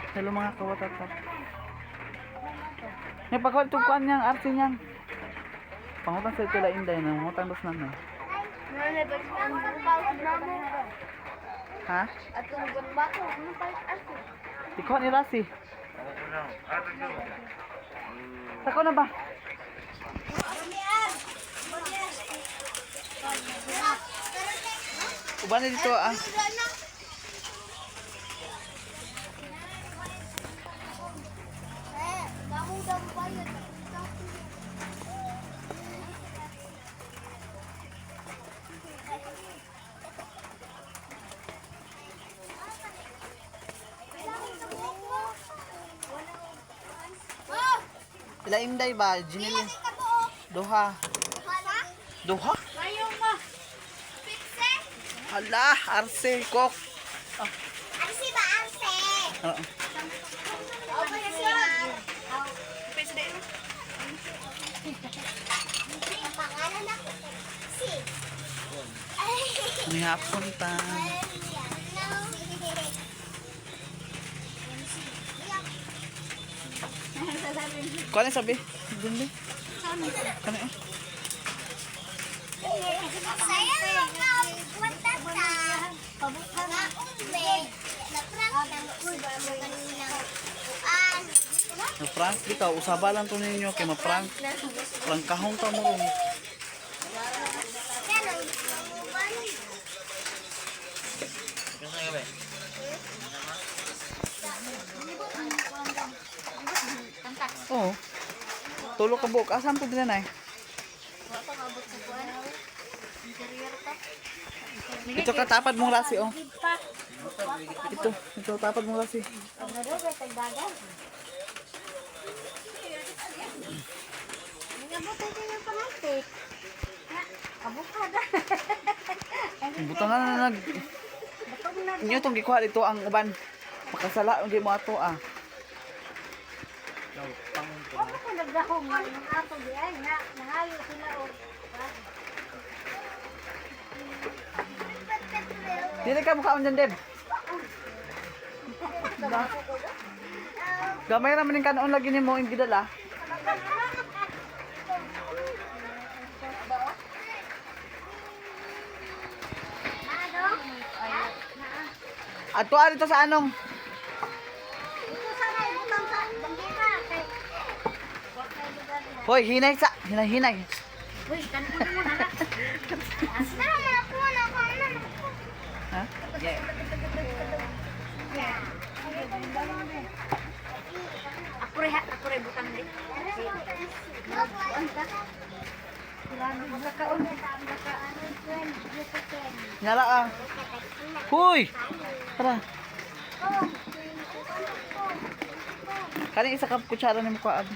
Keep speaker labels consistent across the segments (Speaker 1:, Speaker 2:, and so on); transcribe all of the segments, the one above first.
Speaker 1: Hello, mga kawatatap. May pagkawal itong kuan niyang, RC niyang. Pangutan sa ito la Inday na, mangutan dos nanay. Ha?
Speaker 2: Atong bato, ano pa aso?
Speaker 1: Ikaw ni Rasi. Sako na ba? Uban na dito ah. Ila Inday ba? Jinil. Duha. Duha?
Speaker 2: Ayaw mo.
Speaker 1: Hala, Arce, kok.
Speaker 2: Arce ba, Arce?
Speaker 1: Oo.
Speaker 2: Ang pangalan ako si.
Speaker 1: May hapon ta. Kuha na sabi. Gundi. Kano eh?
Speaker 2: Sayang mga matata. Mga umbe. Na-prank ng ulo kaninang uan.
Speaker 1: Na-prank bitaw. Usaba lang to ninyo kay ma-prank. Prangkahon ta mo ron.
Speaker 2: Kaya nang uban.
Speaker 1: Oo. Tulo ka buok. Asan po din ay? Ito katapad mong rasi oh. Ito, ito tapad mong rasi. Buta nga na nag Inyo tong gikuha dito ang uban. Makasala ang mo ato ah.
Speaker 2: Ako ko nagdahong nga ng ato di ay na nangayo sila o.
Speaker 1: Dili ka mukhaon dyan, Deb. Gamay ra man ning kanon lagi nimo ing gidala. Ato ah, dito sa anong?
Speaker 2: Ito sana ibutang sa bandera kay
Speaker 1: Hoy, hinay sa, hinay hinay.
Speaker 2: Uy, kanon mo na. Asa na ako na ako na.
Speaker 1: Ha? Yeah.
Speaker 2: Ako re butang ni.
Speaker 1: Nyala ah. Hoy! Tara. Kani isa ka kutsara nimo ko abi.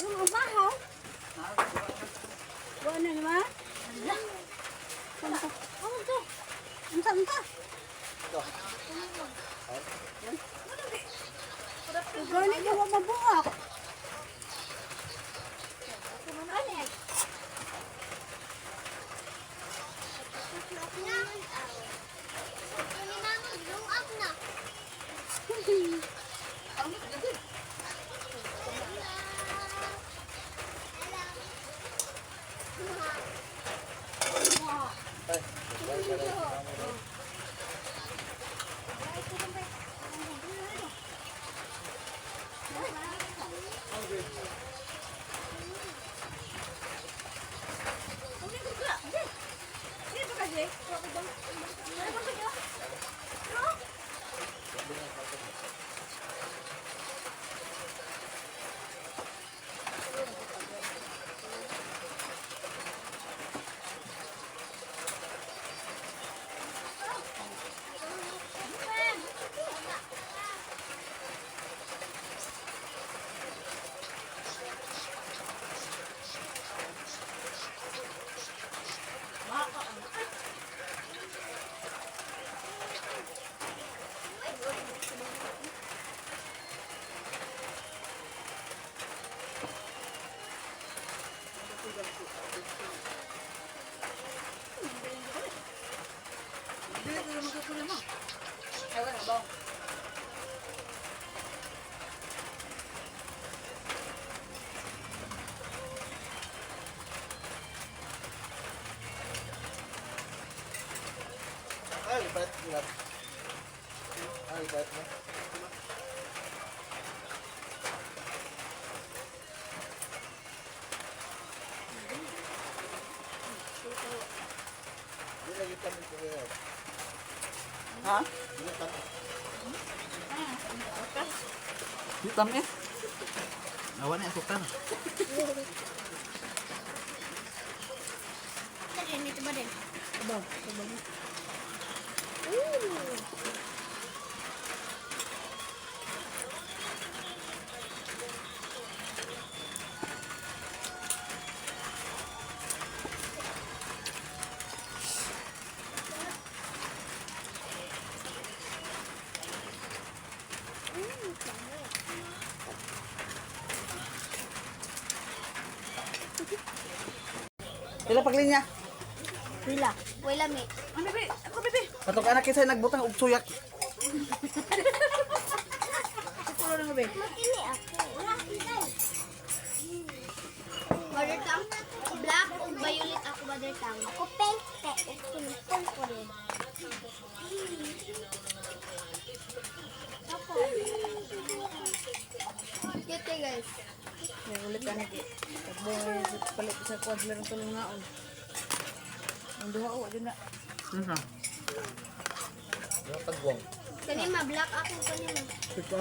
Speaker 2: Ang bahaw. Wala na naman. Unsa? Unsa unsa? Gani ka wa mabuak.
Speaker 3: Club. Ay, kahit na. Di lagi kami kuya.
Speaker 1: Ha?
Speaker 3: Di kami.
Speaker 1: Di tamis. Awan ni asukar.
Speaker 2: Dali, dito ba din?
Speaker 4: Aba, aba.
Speaker 2: Ooh.
Speaker 1: Pila paglinya?
Speaker 2: Wala. Wala, mi.
Speaker 4: Ano bebe? Ako bebe.
Speaker 1: Katong anak kinsa nagbutang og suyak.
Speaker 4: Kulo na bebe.
Speaker 2: Makini ako. Wala, hintay. Mother tongue. Black o violet ako, mother tongue. Ako pink, pe. Pink ko rin. Ako. Cute eh, guys.
Speaker 4: May ulit ka na di. Tagbo palit sa kuwan sila ng tulungaon. Ang duha o, dyan na.
Speaker 1: Ano?
Speaker 3: Yung tagwang.
Speaker 2: Kanina, black ako kanina.
Speaker 1: Ito?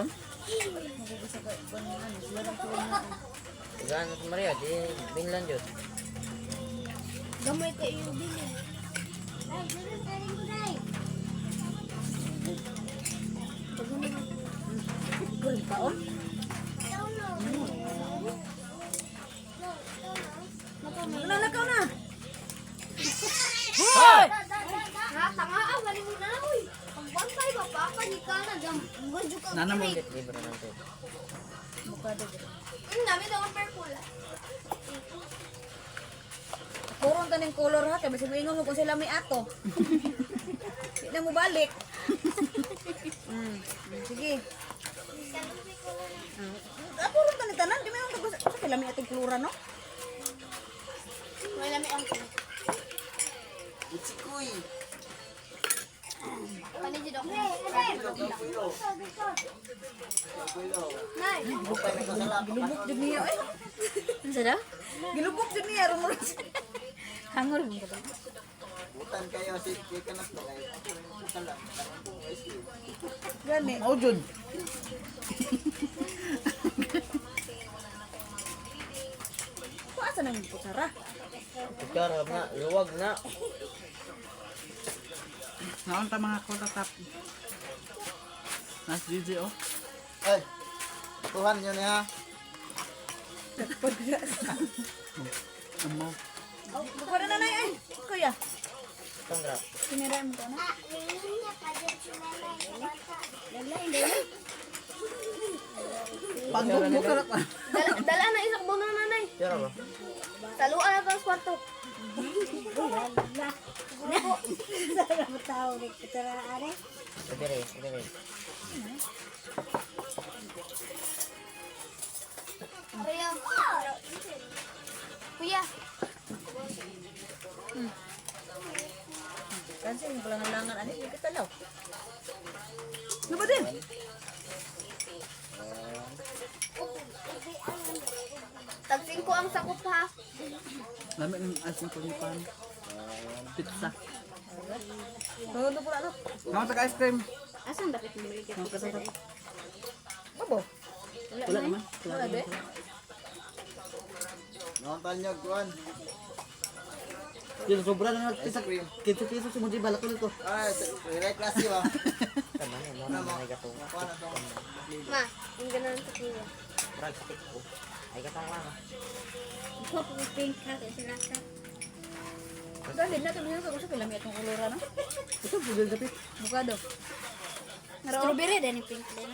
Speaker 4: Magugisa ka kuwan ano, sila ng tulungaon.
Speaker 3: Gaan na si Maria, di binlan yun.
Speaker 2: Gamay kayo yung bili. Ay, ganun, galing ko, day.
Speaker 4: Kurin kaon. Ano na ka na?
Speaker 2: Ha, tanga ah, wali mo na lang, uy. Pagbantay ba pa ka ni ka na gam. Gudyo ka.
Speaker 1: Nana mo.
Speaker 3: Libre na to.
Speaker 4: Mukha daw.
Speaker 2: Ang dami daw ang purple. Ah.
Speaker 4: Kuron ta ning color ha kay bisag moingon mo kung sila may ato. Di na mo balik. Sige. Kuron ta ni tanan, di man ko sa sila may atong kulura no.
Speaker 2: Wala may ang
Speaker 3: Uchikoy!
Speaker 2: Panigid ako. Nay.
Speaker 4: Gilubok jud niya eh.
Speaker 2: Ano daw?
Speaker 4: Gilubok jud niya ron mo.
Speaker 2: Hangol mo ba?
Speaker 3: Butan kayo si Kika na to. Kasalam. Ice cream.
Speaker 4: Gani.
Speaker 1: Mao jud.
Speaker 4: Ko asa nang kutsara?
Speaker 3: Kutsara na, luwag na.
Speaker 1: Naon ta mga kutatap. Nas DJ oh.
Speaker 3: Ay, tuhan yun ha.
Speaker 1: Amo.
Speaker 4: Kuha na nay ay. Kuya.
Speaker 3: Sandra.
Speaker 4: Sinira mo to na.
Speaker 2: Ah, niya pa dyan si nanay sa bata. Dala, hindi.
Speaker 1: Pagdugmo ka na.
Speaker 2: Dala, dala na isang buno nanay.
Speaker 3: Sira ba?
Speaker 2: Saluan na sa kwarto.
Speaker 3: Ibere, ibere.
Speaker 2: Kuya. Kuya.
Speaker 4: Kasi yung palangalangan ani di katalaw. Ano ba din?
Speaker 2: Tag 5 ang sakop ha.
Speaker 1: Lami ng ice cream pan. Pizza.
Speaker 4: Todo pula no.
Speaker 1: Naon ta ka ice cream?
Speaker 2: Asan dapat mo
Speaker 4: Abo.
Speaker 1: Wala naman.
Speaker 4: Wala de.
Speaker 3: Nauntan niyo, kuhan.
Speaker 1: Yung sobra na nagpisa. 15 pesos mo di balak ko nito.
Speaker 3: Ay, relay klase ba? Tama na, mo na may gatong. Kuhan na tong.
Speaker 2: Ma, ang ganun sa kuya.
Speaker 3: Brag stick ko. Ay, gatong lang.
Speaker 2: Ako pink ha kasi nasa.
Speaker 4: Gani na to bisan sa kila may atong kulura no.
Speaker 1: Ito pugil dapit.
Speaker 4: Bukado.
Speaker 2: Strawberry din yung pink din.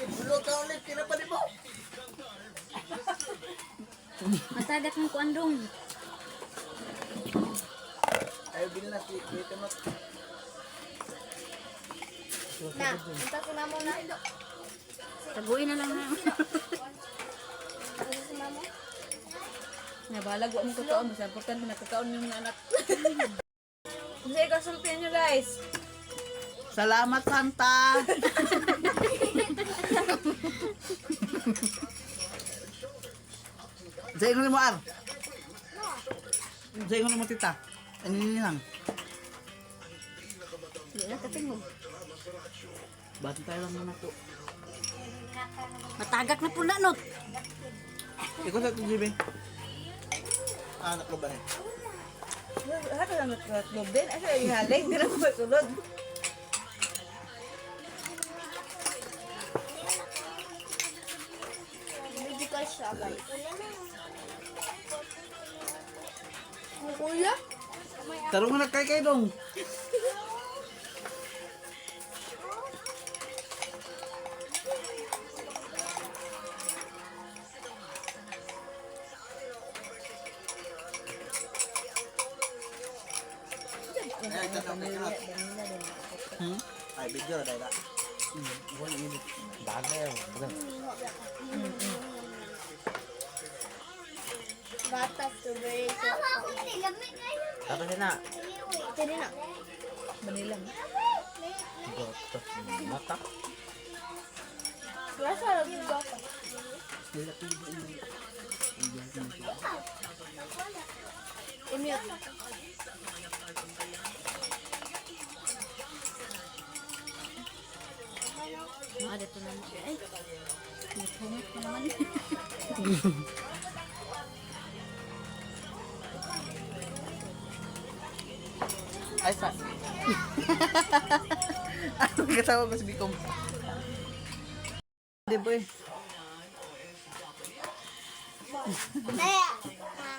Speaker 3: Bulo ka ulit, kinapali mo.
Speaker 2: Matagat ng kuandong.
Speaker 3: Ay, bilhin na, kita mo.
Speaker 2: Na, unta ko na mo na. Taguin na lang na.
Speaker 4: Nga bahalag wa mo kakaon, basta importante nakakaon yung mga anak. Kasi kasultihan nyo, guys.
Speaker 1: Salamat, Santa! Sa ingon mo, Ar. Sa ingon mo, tita. Ano yun lang?
Speaker 4: Hindi na kapin mo.
Speaker 1: Bato tayo lang muna to.
Speaker 2: Matagak na pula no.
Speaker 1: Ikaw sa ito, GB.
Speaker 3: Ah, naklo ba eh?
Speaker 4: Hata na natlog din. Asa ihaling, di na mo sulod.
Speaker 2: Medical siya, guys. Kuya?
Speaker 1: Tarong na kay kay dong.
Speaker 3: Ay, tanong kay Kanat.
Speaker 1: Hmm?
Speaker 3: Ay, video na dahil.
Speaker 2: Gatas, strawberry.
Speaker 3: Tapos na.
Speaker 2: Ito na.
Speaker 4: Manila.
Speaker 3: Mata.
Speaker 2: Klasa lagi gatas. Imute. Mga dito na mo. Ay, nagpungot pa naman.
Speaker 1: Ay, sa... Ano kasama ko si Bicom? Di ba eh?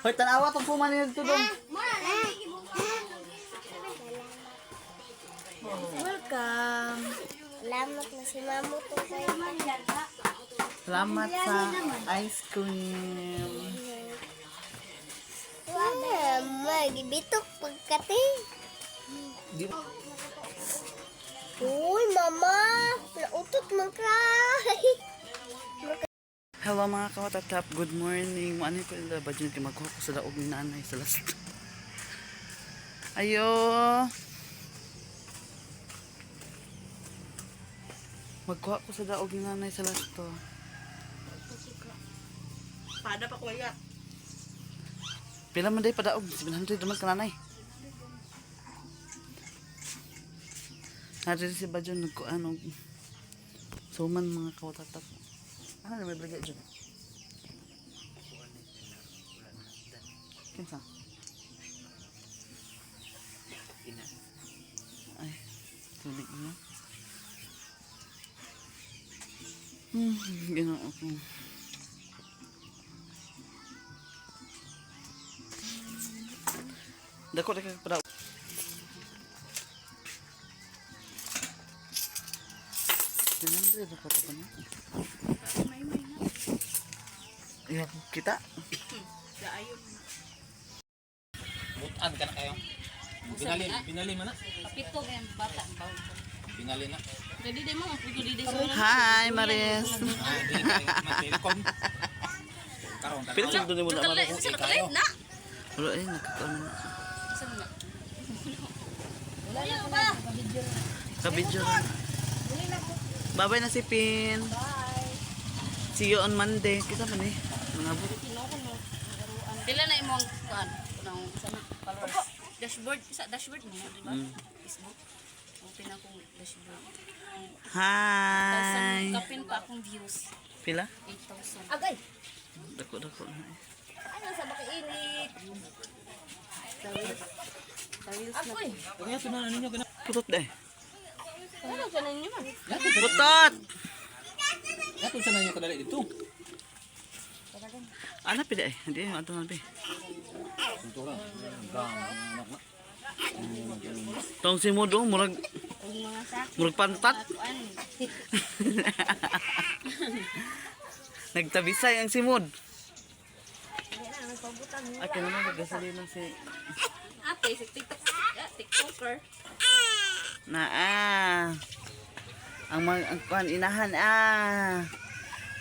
Speaker 1: Hoy, tanawa tong puma niya dito dong.
Speaker 4: Welcome.
Speaker 2: Salamat na si Mamo to kay.
Speaker 1: Salamat sa ice cream.
Speaker 2: Magibitok pagkati.
Speaker 1: Di
Speaker 2: Uy, mama! Nautot man ka!
Speaker 1: Hello mga kawatatap, good morning. Ano ko nila ba dyan kay magkuha ko sa daog ni nanay sa last. Ayo. Magkuha ko sa daog ni nanay sa last to.
Speaker 4: Pada pa kuya.
Speaker 1: Pila man day padaog, 700 naman ka nanay. Nari si Bajon nagkuan og suman mga kawatatap. Ano na may bligay dyan? Kinsa? Ay, tubig na. Ginoo ko. Dako na ka padaog. 700 na pa na. Iya, kita.
Speaker 5: Butan ka na kayo. Binali, binali man na.
Speaker 6: Kapito kayang bata.
Speaker 5: Binali na.
Speaker 6: Pwede din mo, pwede din sa
Speaker 1: Hi, Maris.
Speaker 5: Ah, di na matelcom. Karon
Speaker 1: Pila sa doon mo na
Speaker 6: Total,
Speaker 1: Maris.
Speaker 6: sa toilet na.
Speaker 1: Wala eh, nakakaano na.
Speaker 6: Isa na. Wala ba?
Speaker 1: Kabidyo. Bye-bye na si Pin. See you on Monday. Kita man eh. Mga bu.
Speaker 6: Pila na imong kuan nang sana followers. Dashboard sa dashboard mo, di ba? Facebook. Open akong dashboard.
Speaker 1: Hi.
Speaker 6: 8,000 kapin pa akong views.
Speaker 1: Pila?
Speaker 6: 8,000.
Speaker 2: Agay!
Speaker 1: Dako dako na eh.
Speaker 2: Ano sa makiinit?
Speaker 6: Ako'y.
Speaker 1: Putot deh.
Speaker 6: Ano sa ninyo man?
Speaker 1: Putot!
Speaker 5: Nato sa ninyo kadali dito.
Speaker 1: Ano pila eh? Hindi, ato na pi.
Speaker 5: Suntura. Gam anak na.
Speaker 1: Tong si mo dong, murag
Speaker 6: Og mga sa
Speaker 1: murag pantat.
Speaker 6: kuan.
Speaker 1: Nagtabisay ang simod. Ay, kaya naman naggasolina si
Speaker 6: Ate si TikTok, ah, TikToker.
Speaker 1: Naa. Ang mga ang kuan inahan ah.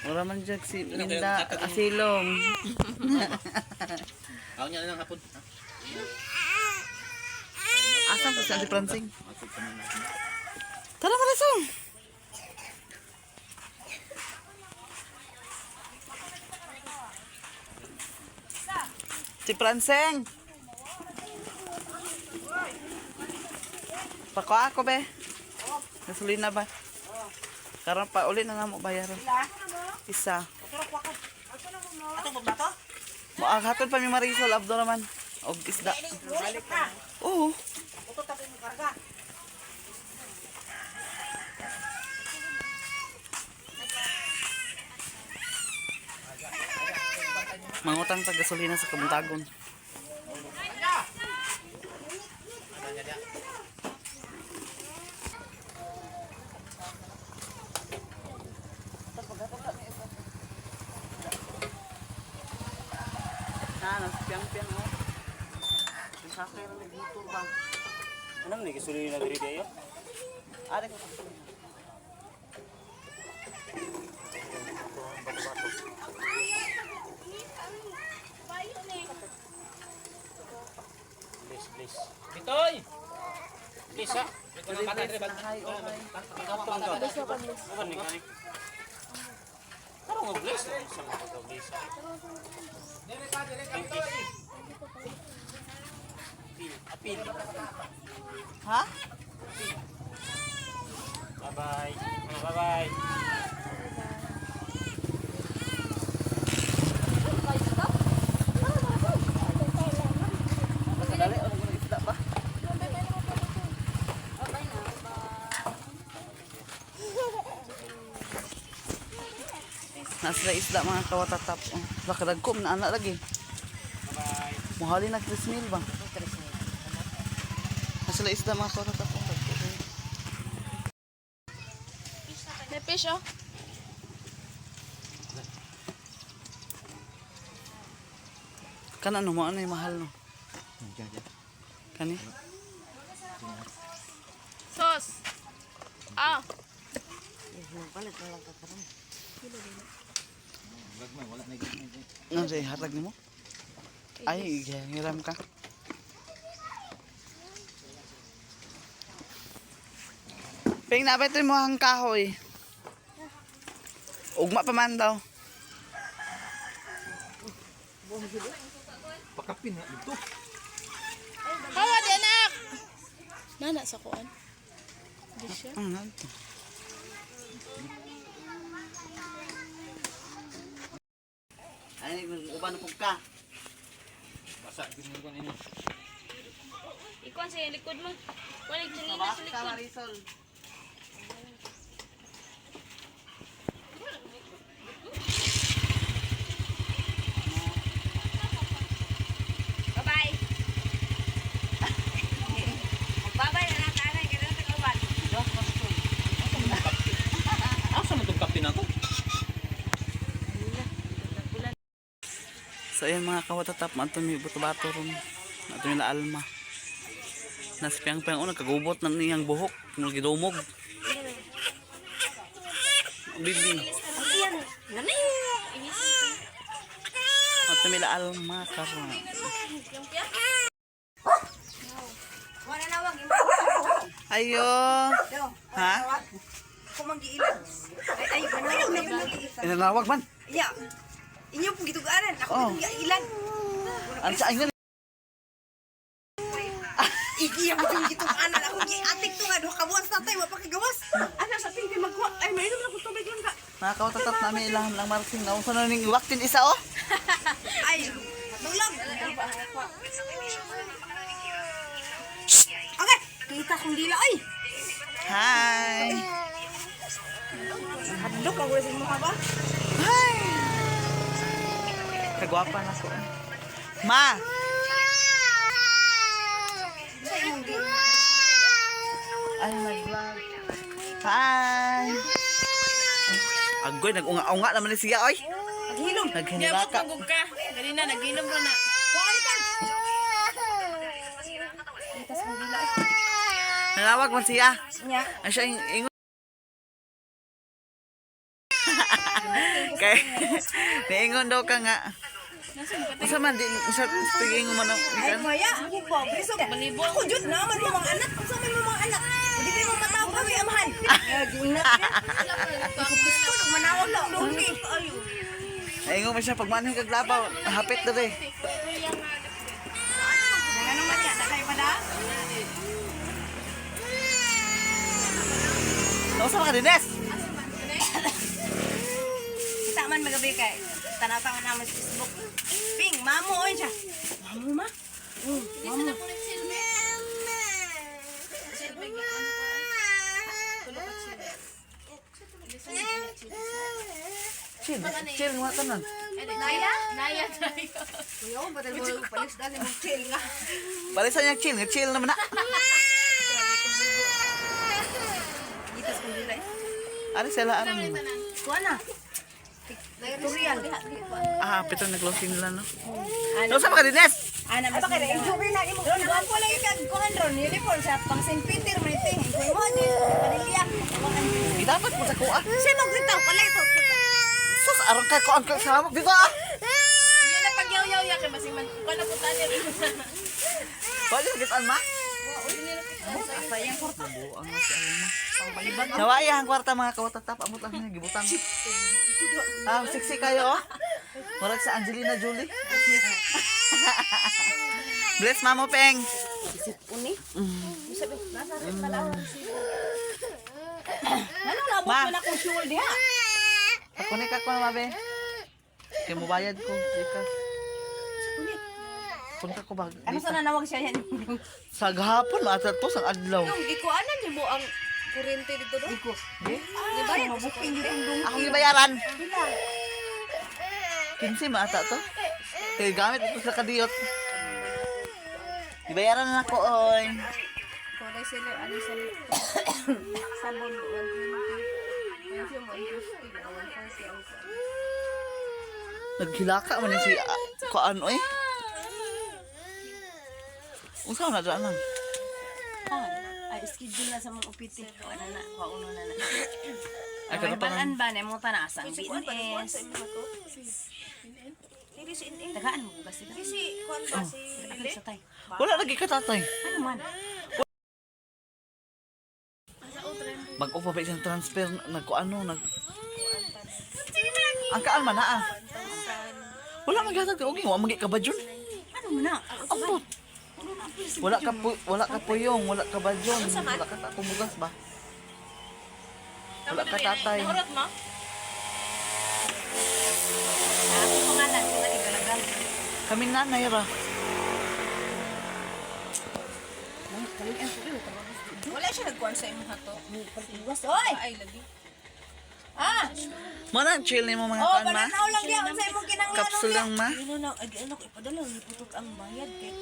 Speaker 1: Wala man dyan si Minda Asilong.
Speaker 5: Ako niya na lang hapon.
Speaker 1: Asan po si Auntie Francing? Tara, Marisol! Si Francing! Pako ako be. Gasolina ba? Karon pa uli na namo bayaran. Isa. Mo hatod pa mi Marisol Abdurrahman og isda. Oo. Mangutang tag gasolina sa Kabuntagon. Na, nasa piyang-piyang oh. Ang sakay na nagmotor ba?
Speaker 5: Ano ni gasolina diri dayo?
Speaker 1: Ari ko.
Speaker 5: Please, please. Bitoy. Please ha. Bitoy bata dire bata.
Speaker 1: Hi, okay.
Speaker 5: Uban ni kani. Karon nga bless sa mga pagka-bless. Apil. Apil.
Speaker 1: Ha?
Speaker 5: Bye-bye. Bye-bye.
Speaker 1: Dali, ano ko isda ba? Nasa isda mga kawatatap. Oh, lakadagkom na anak lagi.
Speaker 5: Bye-bye.
Speaker 1: Muhali na 3 mil ba? Nasa isda mga kawatatap. Oh, dagko.
Speaker 4: May fish oh.
Speaker 1: Kana ano mo ano yung mahal no? Kani?
Speaker 4: Sauce. Ah.
Speaker 1: Ano siya hatag nimo? Ay, hiram ka. Ping napay mo ang kahoy. Ugma pa man daw.
Speaker 5: Pakapin na dito.
Speaker 4: Hawa di anak. Nana sa kuan. Di siya.
Speaker 1: Ano na ito? Ay, uban po ka.
Speaker 5: Basa gid mo kanin.
Speaker 6: Ikuan sa likod mo. Wala chinina sa likod.
Speaker 1: Marisol.
Speaker 6: Bye-bye. Bye-bye na lang tanay kay na kauban.
Speaker 5: Asa man tong kapin ako?
Speaker 1: So ayan mga kawatatap, ato mi buto-bato ron. Ato mi la alma. Nas piyang-piyang una kagubot na niyang buhok, nung gidumog. Bibi. Ato mi la alma karon.
Speaker 2: Wala na wag.
Speaker 1: Ayo. Ha?
Speaker 2: Kumangiilan. Ay, ay, manawag na po.
Speaker 1: Inanawag man.
Speaker 2: Ya. Inyo pong gitugaran. Ako
Speaker 1: Oh.
Speaker 2: oh. ilan.
Speaker 1: Ano sa ingon?
Speaker 2: Iki ang yung gitugaran. Ako gi atik to nga duha ka buwan sa tatay wa pa kagawas. Ana sa tingin magkuha. Ay mainom na ko tubig lang ka.
Speaker 1: Mga kawatatap namin ilaham lang marasing naunsa na ning iwaktin isa oh.
Speaker 2: Ay, tulog. Okay, kita kong dila ay.
Speaker 1: Hi.
Speaker 2: Hadlok ang sa imong ba?
Speaker 1: Hi. Kagwapa na ko. Ma.
Speaker 2: Sa imong dila.
Speaker 1: Ay, nag-vlog. Hi! Agoy, nag-unga-unga naman ni siya, oy!
Speaker 2: Hilom.
Speaker 1: Naghinilaka.
Speaker 4: Pagog ka. Dali na naginom ra na.
Speaker 1: Nanawag man siya.
Speaker 2: Nya.
Speaker 1: Ang siya, ingon. Kay niingon daw ka nga. Unsa man di sa tingin mo man ang
Speaker 2: Ay, maya. Ako jud naman mo mga anak. Unsa man mo mga anak? Hindi mo matawag kami amahan. Giingnan niya. Ako gusto nung manawag lang dongki.
Speaker 1: Niingon man siya pag manhin kag labaw, hapit dere.
Speaker 2: Ano man yan? Nakay pa na?
Speaker 1: Unsa man ka Dines?
Speaker 2: Kita man magabi kay tanaw-tanaw naman sa Facebook. Ping, mamo oy siya. Mamo ma?
Speaker 6: Mama.
Speaker 1: Chill, chill nga tanan.
Speaker 6: Naya? Naya tayo.
Speaker 2: Kuya, batal mo palis dali mo chill nga.
Speaker 1: Balisan niya chill, nga chill naman na.
Speaker 2: Gitas kong dila.
Speaker 1: Ari sila aron.
Speaker 2: Kuha na. Tutorial.
Speaker 1: Ah, hapit ang nag-closing nila no. Unsa man ka Dines?
Speaker 2: Ana mas na na imo. Ron ko lagi kag kuan ron uniform sa pang St. Peter man ito. Kuan mo di Manila.
Speaker 1: Di dapat mo sa kuha.
Speaker 2: Siya magritaw pala ito.
Speaker 1: Sus, aron kay kuan kay samok dito ah.
Speaker 6: Hindi na pagyaw-yaw kay masiman. Kuan na po tayo.
Speaker 1: Wala gitan ma.
Speaker 2: Sayang kwarta.
Speaker 1: Buang na si Alma. Nawaya ang kwarta mga kawatatap. Amot lang niya, gibutang. Ah, sexy kayo oh. Murag sa Angelina Jolie. Bless Mamo Peng.
Speaker 2: Uni. Ano labot
Speaker 1: Ma.
Speaker 2: man akong sure diha.
Speaker 1: Ako ni ka ko na mabe. Kay mo bayad ko. Ika. Punta ko ba?
Speaker 2: Ano sa nanawag siya yan?
Speaker 1: Sa gahapon maata to sa adlaw.
Speaker 6: Nung gikuanan niyo mo ang kuryente dito do?
Speaker 2: Iko.
Speaker 1: Di?
Speaker 2: Di ba? Mabuking yung dong.
Speaker 1: Akong gibayaran. 15 maata to. Kay gamit ito sa kadiyot. Gibayaran na ako oy.
Speaker 6: Kulay sila ano sa sabon 120. Perfume 150, 140 ang
Speaker 1: Naghilaka man ni si kuan oy. Unsa man na dyan lang?
Speaker 2: Ay, schedule na sa mga OPT. Kuha na na. Kuha na na.
Speaker 1: Ay,
Speaker 2: Ay,
Speaker 1: kato pa
Speaker 2: balan ba na mo tanas ang BNS. Tagaan mo ba sila?
Speaker 6: Si kuan ba si
Speaker 2: Tagaan sa tay.
Speaker 1: Wala lagi ka tatay.
Speaker 2: Ano man?
Speaker 1: Mag-o pa ba isang transfer nagkuano nag Ang kaan man na ah. Wala man gatag og wa man ka badyon.
Speaker 2: Ano man na?
Speaker 1: Ambot. Wala ka puyong, wala ka badyon, wala ka tatong bugas ba? Wala ka tatay.
Speaker 6: Nahurot mo?
Speaker 2: Ako pangalan ko na igalagal.
Speaker 1: Kami nanay ra.
Speaker 6: Wala siya nagkuan sa imong hato.
Speaker 2: Iwas oy.
Speaker 6: Ay lagi.
Speaker 2: Ah!
Speaker 1: Mo na chill nimo mga
Speaker 2: Oh,
Speaker 1: kuan ma.
Speaker 2: bananaw lang diya unsa imong kinahanglan.
Speaker 1: Kapsul lang ma.
Speaker 2: Ano na ay ano ko ipadala giputok ang bayad kay.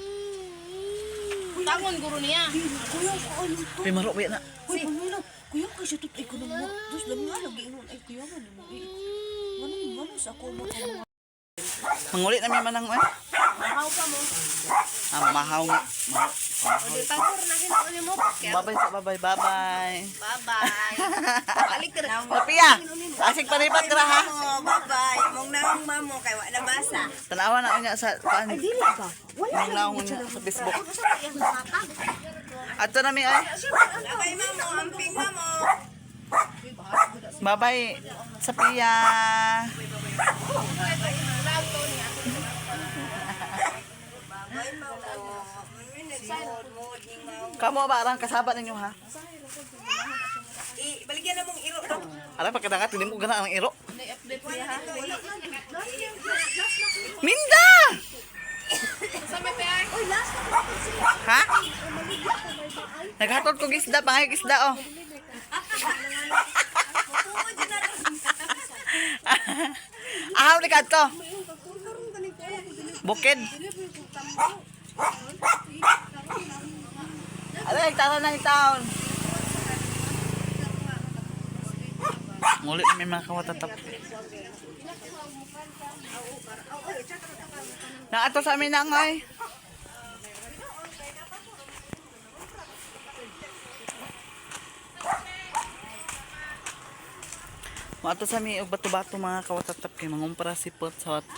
Speaker 6: Tangon guro niya.
Speaker 2: Kuya ko ano to.
Speaker 1: May maro ba na?
Speaker 2: Uy, pamilya, kuya kay siya tut ay kuno mo. Dus lang nga lagi ingon ay kuya man mo. Manong manong sa ako mo ka mga.
Speaker 1: Manguli na mi manang oy.
Speaker 6: Mahaw pa mo.
Speaker 1: Ah, mamahaw nga.
Speaker 6: O di pagkur na kinaon mo.
Speaker 1: Babay sa babay, babay.
Speaker 6: Bye-bye. Balik ka na.
Speaker 1: Sophia, asik panipat ka ha.
Speaker 2: Oh, bye-bye. Mong naong mamo kay wa na basa.
Speaker 1: Tanawa na niya sa kuan.
Speaker 2: Ay dili ba? Wala
Speaker 1: Nang naong niya sa Facebook. Ato na mi ay.
Speaker 2: Bye mamo, amping mamo.
Speaker 1: Babay, Sophia.
Speaker 2: Bye mamo.
Speaker 1: Kamo ba arang kasaba ninyo ha?
Speaker 2: I baligyan na mong iro no.
Speaker 1: Alam pagkadangat hindi mo gana ang iro.
Speaker 6: Na-update niya ha.
Speaker 1: Minda!
Speaker 6: Sa may pay.
Speaker 2: Uy, last na ko sila.
Speaker 1: Ha? Naghatod ko gisda, pangay gisda oh.
Speaker 2: Tuod jud na.
Speaker 1: Ahaw ni kadto. Bukid. Ano tara na taon. Muli na may mga kawatatap. Naato sa amin na ngay. Maato sa mi og bato-bato, mga kawatatap, kay mangumpra si Pot sa wat.